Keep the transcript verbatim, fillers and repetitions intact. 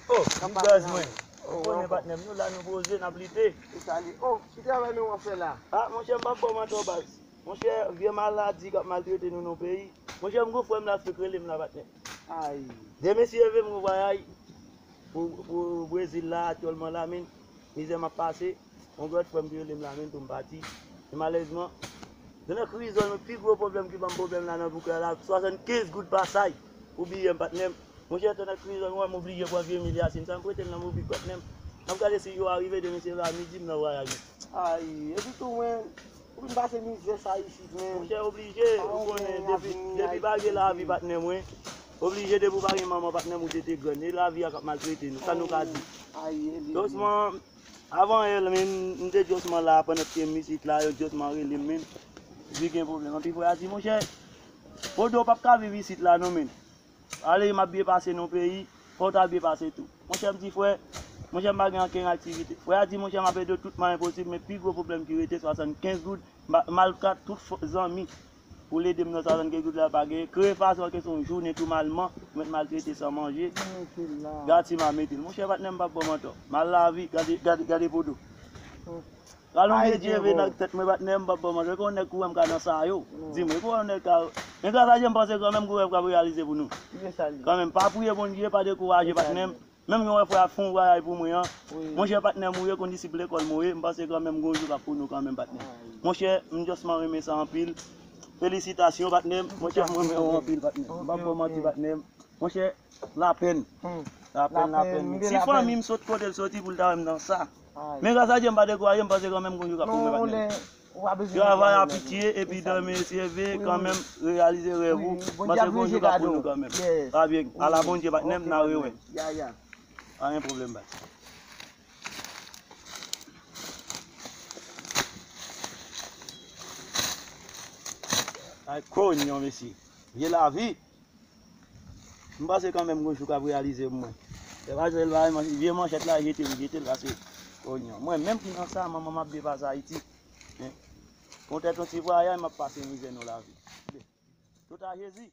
Oh, big buzz mwen. Ou konnen patnè m, nou la, nou poze, n ap lite. Se sa li. Oh, ki travay men w ap fè la? Ah, monchè, m p ap ba w manti baz. Monchè, vye maladi k ap maltrete nou nan peyi. Monchè, m gon frè m la fèk rele m la patnè. Ay. Demen si Dye vle m gon vwayaj pou, pou Brezil la, aktyèlman la, men mizè m ap pase. Yon lòt frè m ki rele m la menm pou m pati. Men malerezman, tonnè krizòl, men pi gwo pwoblèm ki ban m pwoblèm la nan bouke a la, swasannkenz goud pasaj pou biyè m, patnè m. Monchè, tonnè krizòl, mwen, m oblije pran vye Emil Yasin sa, m prete l nan mobik, patnè m. M ap gade si jou a rive, demen se va midi, m nan vwayaj. Ay, epi tou, mwen, ou vin pase mizè sa isit, men. Monchè, oblije, ou konnen, depi, depi pa gen lavi, patnè mwen. Oblije, depi w pa gen manman, patnè m, ou te te grann. E lavi a k ap maltrete nou, sa nou ka di. Ay, Eli. Dosman, avan yè, men, m te dosman la, pandan ke m isit la, yo dosman rele m, men. Di gen pwoblèm. Anpi frè a di, monchè, Podo p ap ka viv isit la, non, men. Ale, m ap byen pase nan peyi, fò w ta byen pase tou. Monchè, m di, frè, monchè, m pa gen ankenn aktivite. Frè a di, monchè, m ap ede w tout mwayen posib, men pi gwo pwoblèm ki rete, swasannkenz goud, m a, m al ka tout fo-, zanmi pou l ede m nan swasannkenz goud la, pa gen. Kreye fason ke se yon jounen tou malman, mwen maltrete san manje. Gad si m a mete l. Monchè, patnè m p ap ba w manti. Mal lavi, gade, gade, gade Podo. Pral yon vye dye ve nan tèt mwen, patnè m, m p ap ba w manti. Gon nèg kou wè m ka nan sa yo. Di mwen, gon nèg ka. Men gras a Dye, m panse kanmenm, gon rèv k ap reyalize pou nou. Kanmenm, pa priye Bondye, pa dekouraje, patnè m. Menm yon frè ap fè yon vwayaj pou mwen an. Monchè, patnè m, ou ye, kondisip lekòl mwen ye, m panse kanmenm gon jou k ap pou nou kanmenm, patnè m. Monchè, m just man renmen sa anpil. Felisitasyon, patnè m. Monchè, m renmen w anpil, patnè m. M p ap ba w manti, patnè m. Monchè, lapèn. Lapèn, lapèn. Si fanmi m sot kote l soti pou l ta wè m nan sa. Men gras a Dye, m pa dekouraje, m panse kanmenm gon jou k ap pou mwen, patnè m. Travay a pitye, epi demen si Dye vle, kanmenm, reyalize rèv ou. M panse gon jou k ap pou nou kanmenm. Pa byen. Ala Bondye, patnè m, n a rewè. Pa gen pwoblèm, baz. Ay, konyon, mesye. Vye lavi. M panse kanmenm gon jou k ap reyalize pou mwen. Se pa jwenn vye manchèt la, jete l, jete l, paske, konyon. Mwen menm ki nan sa, manman m ap byen pase Ayiti. Yon tèt yon ti vwayaj, m ap pase mizè nan lavi. Tout a Jezi.